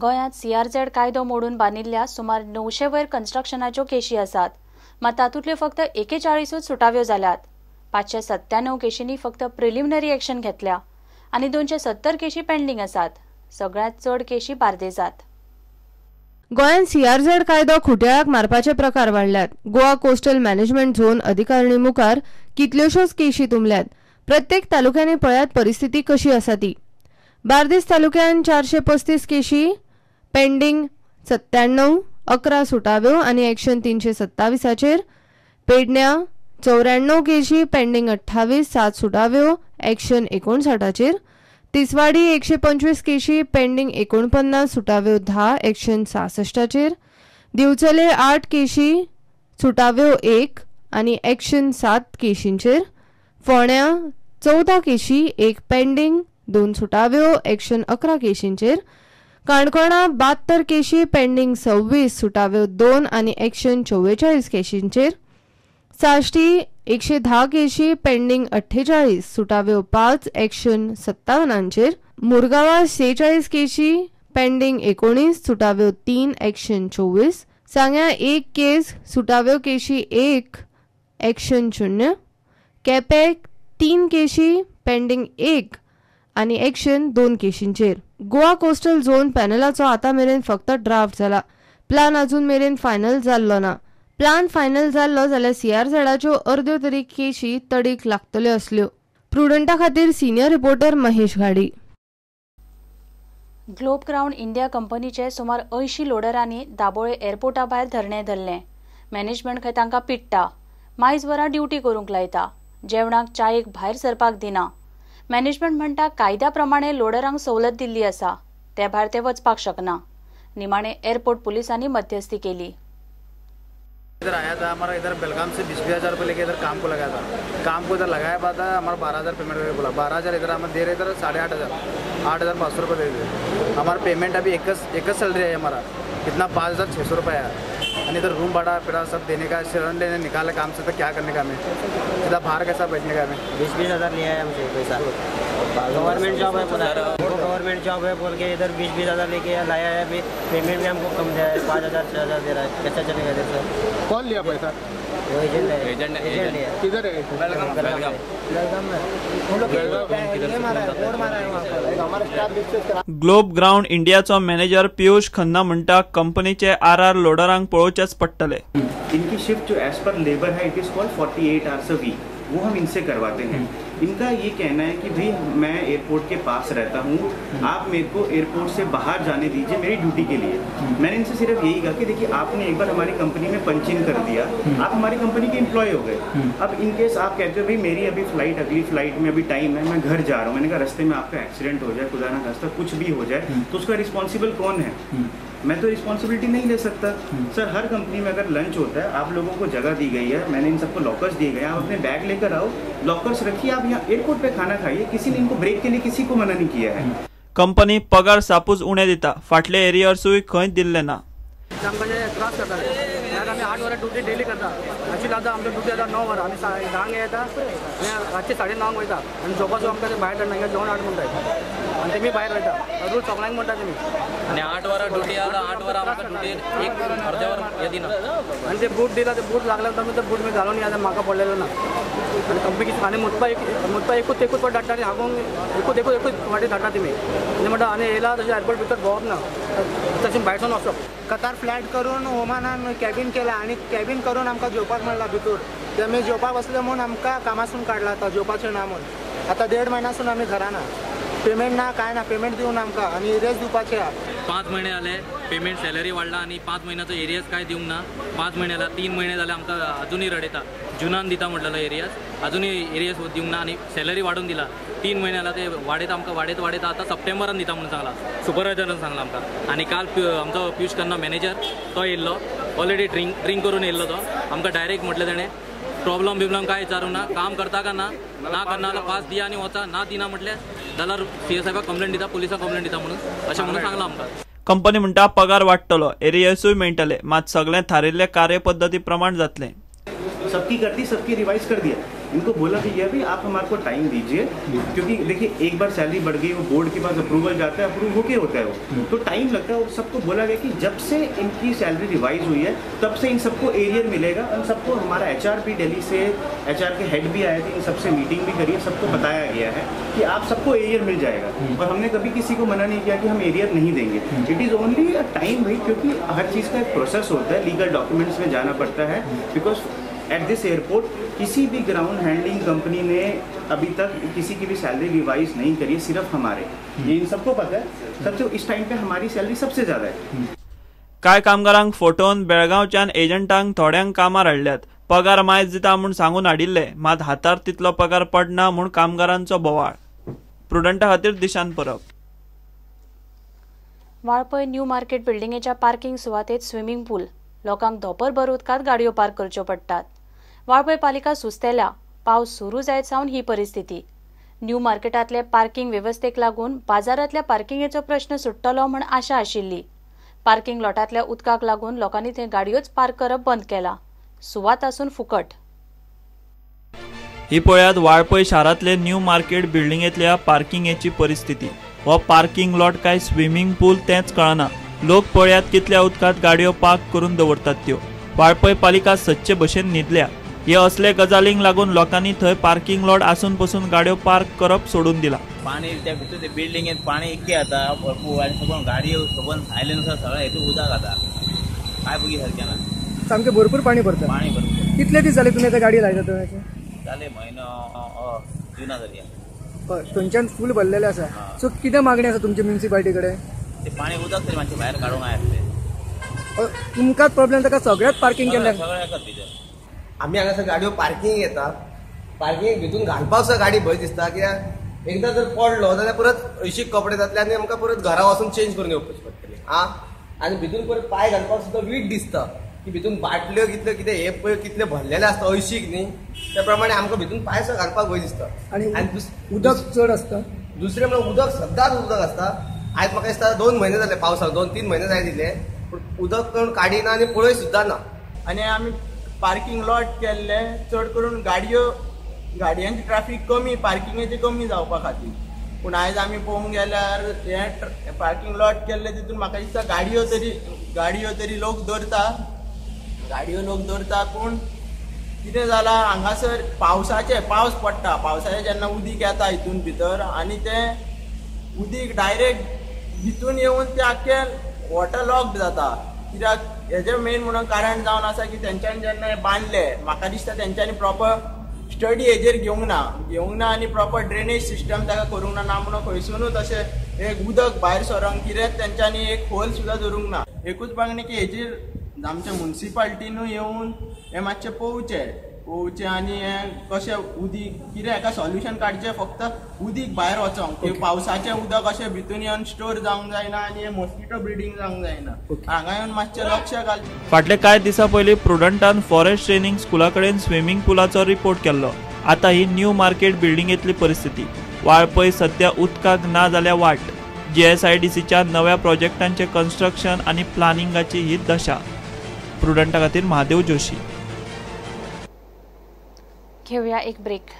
गोंयांत सीआरझेड कायदो मोडून बांदिल्ल्या सुमार 900 वयर कन्स्ट्रक्शनाच्यो केशी आसात, मात तातूंतल्यो फक्त 41 सुटाव्यो जाल्यात. 597 केशींनी फक्त प्रिलिमिनरी एक्शन घेतल्या आनी 270 केशी पेंडींग आसात. सगळ्यांत चड केशी बार्देजात. गोंयांत सीआरझेड कायदो खुट्याळाक मारपाचे प्रकार वाडल्यात. गोवा कोस्टल मॅनेजमेंट झोन अधिकारणी मुखार कितल्योश्योच केशी तुंबल्यात. प्रत्येक तालुक्यांनी पळयात परिस्थिती कशी आसा ती. बार्देस तालुक्यान 435 केशी पेंडींग 97, 11 सुटाव्यो आनी एक्शन 327चेर. पेडण्या 94 केशी पेंडींग 28, 7 सुटाव्यो, एक्शन 59चेर. तिसवाडी 125 केशी पेंडींग 49, सुटाव्यो 10, एक्शन 66चेर. दिवचले 8 केशी सुटाव्यो 1 आनी एक्शन 7 केशींचेर. फोण्या 14 केशी, 1 पेंडींग, 2 सुटाव्यो, एक्शन 11 केशींचेर. काणकोणा 72 केशी पेंडींग 26, सुटाव्यो 2 आनी एक्शन 44 केशींचेर. साश्टी 110 केशी पेंडींग 48, सुटाव्यो 5, एक्शन 57चेर. मुरगांवा 46 केशी पेंडींग 19, सुटाव्यो 3, एक्शन 24. सांग्या 1 केस, सुटाव्यो केशी 1, एक्शन 0. केपें 3 केशी पेंडींग 1 आनी एक्शन 2 केशींचेर. गोवा कोस्टल झोन पॅनलाचो आतां मेरेन फक्त ड्राफ्ट जाला. प्लान अजून मेरेन फायनल जाल्लो ना. प्लान फायनल जाल्लो जाल्यार सीआरझेडाच्यो अर्द्यो तरी केशी तडीक लागतल्यो आसल्यो. प्रुडंटा खातीर senior reporter Mahesh Ghadi. Globe Crown India कंपनीचे सुमार 80 लोडरांनी दाबोळे एअरपोर्टा भायर धरणें धरलें. मॅनेजमेंट खंय तांकां पिडटा, मायज वरां ड्युटी करूंक लायता, जेवणाक चायेक भायर सरपाक दिना. मॅनेजमेंट म्हणटा कायद्या प्रमाणे लोडरांक सवलत दिल्ली आसा, ते भायर ते वचपाक शकना. निमाणे एअरपोर्ट पुलिसांनी मध्यस्थी केली. इधर आया था हमारा, इधर बेलगाम से 20-20 हज़ार रुपये लेके इधर काम को लगाया था. काम को इधर लगाया बाद हमारा 12,000 पेमेंट करके बोला. 12,000 इधर हम दे रहे इधर 8,500, 8,500 रुपये दे रहे. हमारा पेमेंट अभी एक सैलरी है हमारा, कितना 5,600 रुपये आया. और इधर रूम भाड़ा फिरा सब देने का, शरण लेने निकाला काम से, तो क्या करने का हमें, सीधा बाहर कैसा बैठने का हमें. 20-20 हज़ार लिया है हमसे पैसा. गवर्नमेंट जॉब है बोला, गवर्नमेंट जॉब है बोल के इधर 20-20 हज़ार लेके लाया है. अभी पेमेंट भी हमको कम दिया है, 5,000 6,000 दे रहा है. कैसा चलेगा इधर सर? कौन लिया पैसा? वो एजेंट है. एजेंट लिया. किधर है? ग्लोब ग्राउंड इंडियाचो मॅनेजर पियुष खन्ना म्हणटा कंपनीचे आर आर लोडरांक पळोवचेच पडटले. इनकी शिफ्ट जो एज पर लेबर है it is called 48 hours a week, वो हम इनसे करवाते हैं. इनका ये कहना है कि भाई मैं एयरपोर्ट के पास रहता हूँ, आप मेरे को एयरपोर्ट से बाहर जाने दीजिए मेरी ड्यूटी के लिए. मैंने इनसे सिर्फ यही कहा कि देखिए आपने एक बार हमारी कंपनी में पंच इन कर दिया, आप हमारी कंपनी के एम्प्लॉय हो गए. अब इनकेस आप कहते हो भाई मेरी अभी फ्लाइट, अगली फ्लाइट में अभी टाइम है, मैं घर जा रहा हूँ, मैंने कहा रास्ते में आपका एक्सीडेंट हो जाए, खुदा ना खास्ता कुछ भी हो जाए, तो उसका रिस्पॉन्सिबल कौन है? मैं तो रिस्पॉन्सिबिलिटी नहीं ले सकता. सर हर कंपनी में अगर लंच होता है, आप लोगों को जगह दी गई है, मैंने इन सबको लॉकर्स दिए गए हैं, आप अपने बैग लेकर आओ, लॉकर्स रखिए, आप यहाँ एयरपोर्ट पे खाना खाइए. किसी ने इनको ब्रेक के लिए किसी को मना नहीं किया है. कंपनी पगार सापूच उणे दिता, फाटले एरियर्सूय खंय दिल्ले ना. आमकां त्रास करता. आमी 8 वरां ड्युटी डेली करता. एक्चुअली आतां आमचो ड्युटी जाता 9 वरां, आमी 10 येता आनी रातचे 9:30 वयता आनी जेवपाचो आमकां भायर धाडना, जेवण हाड म्हणटाय आनी तेमी भायर वयता. रूल सगळ्यांक म्हणटा तेमी. आनी 8 वरां ड्युटी आसा, 8 वरां आमकां ड्युटी एक अर्दे वर हें दिना. आनी ते बूट दिला, ते बूट लागले आमी ते बूट घालून येता, म्हाका पडलेलो ना. आनी कंपनी आनी मुतपा एकूच एकूच फावट धाडटा आनी हागूंक एकूच एकूच एकूच फावटी धाडटा तेमी. आनी म्हणटा आनी येयला तशें एअरपोर्ट भितर भोंवप ना, तशें भायरसून वचप. कतार फ्लॅट करून ओमानान कॅबीन केला आनी कॅबीन करून आमकां जेवपाक मेळ्ळा भितूर. ते आमी जेवपाक बसले म्हूण आमकां कामासून काडला आतां, जेवपाचें ना म्हूण. आतां 1.5 म्हयन्यासून आमी घरा ना, पेमेंट ना, काय ना, पेमेंट दिवन आमकां आनी एरियर्स दिवपाचे आहा. 5 म्हयने जाले पेमेंट सॅलरी वाडला आनी 5 म्हयन्याचो एरियर्स काय दिवंक ना. 5 म्हयने जाला, 3 म्हयने जाले आमकां अजुनूय रडयता. जुनान दिता म्हटलेलो एरियर्स, अजुनूय एरियर्स दिवंक ना आनी सॅलरी वाडोवन दिला. 3 म्हयने जाला ते वाडयता आमकां, वाडयत वाडयता आतां सप्टेंबरान दिता म्हणून सांगला सुपरवायजरान सांगला आमकां. आनी काल आमचो पियुष खन्ना मॅनेजर तो येयल्लो, ऑलरेडी ड्रिंक करून येयल्लो तो. आमकां डायरेक्ट म्हटलें तेणें प्रॉब्लम बिब्लम काय विचारूं ना, काम करता का ना, ना करना जाल्यार पास दिया आनी वचा, ना दिना म्हटल्यार जाल्यार सी एस आयपाक कंप्लेन दिता, पुलिसाक कंप्लेन दिता म्हणून अशें म्हणून सांगलां आमकां. कंपनी म्हणटा पगार वाडटलो, एरियर्सूय मेळटले, मात सगळें थारिल्ले कार्यपद्दती प्रमाण जातलें. सबकी कर दी, सबकी रिवाइज कर दिया। इनको बोला भी गया भाई आप हमारे को टाइम दीजिए, क्योंकि देखिए एक बार सैलरी बढ़ गई वो बोर्ड के पास अप्रूवल जाता है, अप्रूव होके होता है वो, तो टाइम लगता है। और सबको बोला गया कि जब से इनकी सैलरी रिवाइज हुई है तब से इन सबको एरियर मिलेगा। और सबको हमारा एचआर भी दिल्ली से एचआर के हेड भी आए थे, इन सबसे मीटिंग भी करी है, सबको बताया गया है कि आप सबको एरियर मिल जाएगा। और हमने कभी किसी को मना नहीं किया कि हम एरियर नहीं देंगे। It is only a time भाई, क्योंकि हर चीज़ का एक प्रोसेस होता है, लीगल डॉक्यूमेंट्स में जाना पड़ता है। Because at this airport किसी भी ग्राउंड हैंडलिंग कंपनी ने अभी तक किसी की भी सैलरी रिवाइज नहीं करी है, सिर्फ हमारे, ये इन सबको पता है। सबसे इस टाइम पे हमारी सैलरी सबसे ज़्यादा है। कांय कामगारांक फोटोन बेळगांवच्यान एजंटांक थोड्यांक कामार हाडल्यात। पगार मायज दिता म्हूण सांगून हाडिल्ले, मात हातार तितलो पगार पडना म्हूण कामगारांचो बोवाळ। प्रुडंटा खातीर दिशांत परब। वाळपय न्यू मार्केट बिल्डिंगेच्या पार्किंग सुवातेत स्विमिंग पूल, लोकांक धोंपरभर उदकांत गाडयो पार्क करच्यो पडटात। वाळपय पालिका सुस्तेल्या, पावस सुरू जायत सावन ही परिस्थिती। न्यू मार्केटांतले पार्किंग वेवस्थेक लागून बाजारांतल्या पार्किंगेचो प्रश्न सुट्टलो म्हण आशा आशिल्ली। पार्किंग लॉटांतल्या उदकाक लागून लोकांनी थंय गाडयोच पार्क करप बंद केला, सुवात आसून फुकट। ही पळयात वाळपय शारांतले न्यू मार्केट बिल्डिंगेंतल्या पार्किंगेची परिस्थिती। हो पार्किंग लॉट काय स्विमिंग पूल तेंच कळना। लोक पळयात कितल्या उदकांत गाडयो पार्क करून दवरतात त्यो। वाळपय पालिका सदचे भशेन न्हिदल्या। हे असले गजालींक लागून लोकांनी थंय पार्किंग लॉट आसून पसून गाडयो पार्क करप सोडून दिला। पाणी त्या भितर ते बिल्डिंगेत पाणी इतकें जाता भरपूर, आनी सगळ्यो गाडयो सगळ्यो सायलेन्सर सगळें हेतून उदक जाता, काय बगी सारकें ना, सामकें भरपूर पाणी भरता। पाणी भरपूर। कितले दीस जाले तुमी आतां गाडी लायता थंय? जाले म्हयनो जुना जाली। हय, थंयच्यान फूल भरलेलें आसा। सो कितें मागणी आसा तुमची म्युनिसिपालिटी कडेन? ते पाणी उदक तरी मातशें भायर काडूंक जाय आसलें। तुमकांच प्रॉब्लेम जाता सगळ्याच पार्किंग केल्ल्यान? सगळ्याकच भितर आमी हांगासर गाडयो पार्किंग येता, पार्किंग भितून घालपाक सुद्दां गाडी भंय दिसता, कित्याक एकदां जर पडलो जाल्यार परत हळशीक कपडे जातले आनी आमकां परत घरा वचून चेंज करून येवपाची पडटली। आं, आनी भितून परत पांय घालपाक सुद्दां वीट दिसता की भितून बाटल्यो कितल्यो कितें हे पळय कितले भरलेले आसता हळशीक न्ही, त्या प्रमाणे आमकां भितून पांय सुद्दां घालपाक भंय दिसता। आनी उदक चड आसता। दुसरें म्हणल्यार उदक सदांच उदक आसता। आयज म्हाका दिसता 2 म्हयने जाले पावसाक, 2-3 म्हयने जाय दिले, पूण उदक कोण काडिना आनी पळय सुद्दां ना। आनी आमी पार्किंग लॉट केल्ले चड करून गाडयो गाडयांची ट्राफीक कमी, पार्किंगेची कमी जावपा खातीर। पूण आयज आमी पळोवंक गेल्यार हें पार्किंग लॉट केल्लें तितून म्हाका दिसता गाडयो तरी लोक दवरता, गाडयो लोक दवरता। पूण कितें जालां हांगासर पावसाचें पावस पडटा, पावसाचें जेन्ना उदीक येता हितून भितर आनी तें उदीक डायरेक्ट भितून येवन तें आख्खें वॉटर लॉक्ड जाता। कित्याक हेजें मेन म्हणून कारण जावन आसा की तेंच्यांनी जेन्ना हें बांदलें म्हाका दिसता तेंच्यांनी प्रॉपर स्टडी हेजेर घेवंक ना आनी प्रॉपर ड्रेनेज सिस्टम ताका करूंक ना, ना म्हणून खंयसुनूच अशें एक उदक भायर सरोंक कितें तेंच्यांनी एक होल सुद्दां धरूंक ना। एकूच मागणी की हेजेर आमच्या मुन्सिपालिटीनूय येवन हें मातशें पळोवचें आनी हें कशें उदीक कितें हेका सोल्युशन काडचें, फक्त उदीक भायर वचोंक, पावसाचें उदक अशें भितून येवन स्टोर जावंक जायना आनी हें मॉस्किटो ब्रिडींग जावंक जायना, हांगा येवन मातशें लक्ष घालचें। फाटले कांय दिसां पयलीं प्रुडंटान फॉरेस्ट ट्रेनिंग स्कुला कडेन स्विमींग पुलाचो रिपोर्ट केल्लो। आतां ही न्यू मार्केट बिल्डिंगेंतली परिस्थिती। वाळपय सद्या उदकाक ना जाल्यार वाट। जीएसआयडीसीच्या नव्या प्रोजेक्टांचें कन्स्ट्रक्शन आनी प्लानिंगाची ही दशा। प्रुडंटा खातीर महादेव जोशी। घेऊया एक ब्रेक।